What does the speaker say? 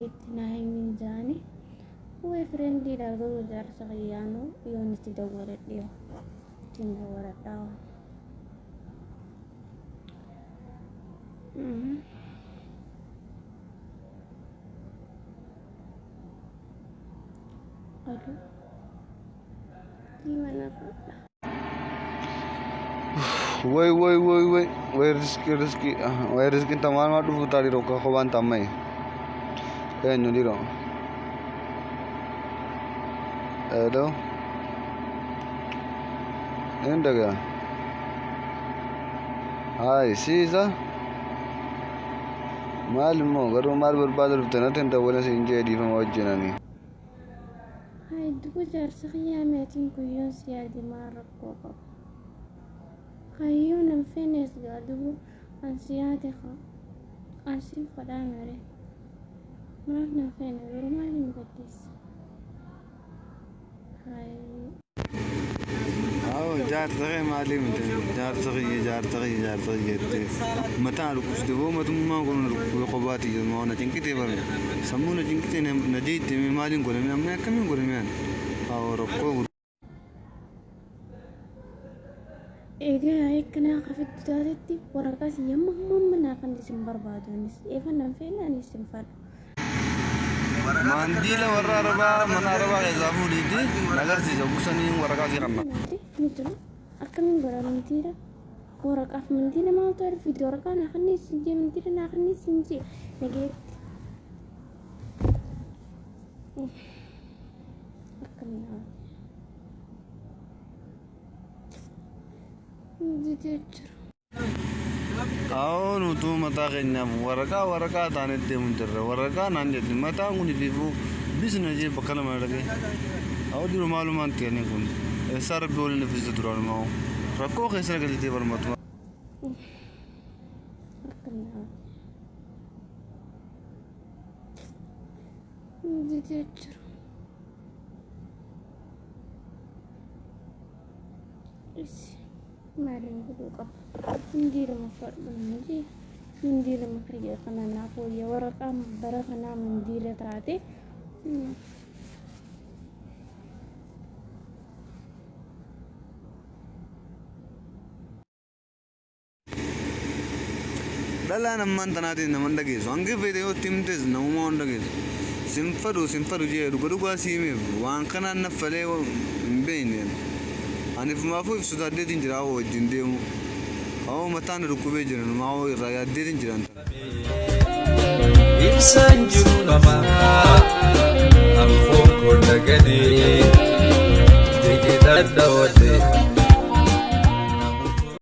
Itti naa himin jaani boyfriendiidha garuu jaarsa kiyyaanu yoon itti dawwaladhe ittiin dawwaladhaa. Aloo. Mana fuudha. Way way way way way riski riski way riskiin tamaan maa dhufu taadhi rokka kophaan tammai eenyu dhiiroo hello hin dhagaa haay siisa maal immoo garuu maal barbaada dhufte natti hin dawwalin siin jee dhiifama wajjinanii. Hay duba jaarsa kiyyaa meetiin kun yoon si yaade maal rakkoo qaba. Hayyuu nan feenes gaa dubu an si yaade kaa an siin fadhaa mere maaf nan feene garuu maaliin balleesse. Hay. Awo jaarsa kee maalii miti jaarsa kiyya jaarsa kiyya jaarsa kiyya jettee mataa na dhukkubsite boo matummaan kun na dhukkubee kophaa tiyya moo na cinqitee bara sammuu na cinqitee na jeeqxe mee maaliin godhe mee amma akkamiin godhe mee ani awo rakkoo Egaa akkanaa kafittu taatetti waraqaa si yamma hamma naa kan isin barbaadu anis eefa nan feene ani isin fadhu. Maandiila warra arabaa mana arabaa keessaa fuudhiiti na agarsiisa gusanii waraqaa si kanna. Ni jiru akkamiin godha mandiila waraqaaf mandiila maaltu arfiti waraqaa naa kanneen sin jee mandiila naa kanneen sin jee nageetti. Akkamiin haala. Didee jira. Awoo nutuu mataa keenyaaf waraqaa waraqaa taanee deemu jirra. Waraqaa naan jetti mataan kun ifiifuu bisna jee bakka lama dhaqee. Awoo dhiiroo maalumaan ta'anii kun eessaa rabbi waliin nafisa duraanuma hoo rakkoo keessa na galchitee barmatuma. Akkamiin haala. Didee jira. Maaliin godhuu qaba? Mindiiluma fadhu naan mindiiluma kiyya kana naaf wayya waraqaan bara kanaa mindiila taate. Dhalaan ammaan tanaatiin nama hin dhageessu. Hanga feete yoo itti himtes namummaa hin dhageessu. Sin fadhu sin fadhu jee dhuga dhugaa sii himeef waan kanaan naffalee hin beekne. Ani ifumaafuu if sodaadheetiin jira hawwa wajjin deemu. Hawwa mataan na dhukkubee jira numa hawwa irraa yaaddeetiin jira. Ibsaan jiru namaa anfoon koo dagadee digitaa daawwadhe.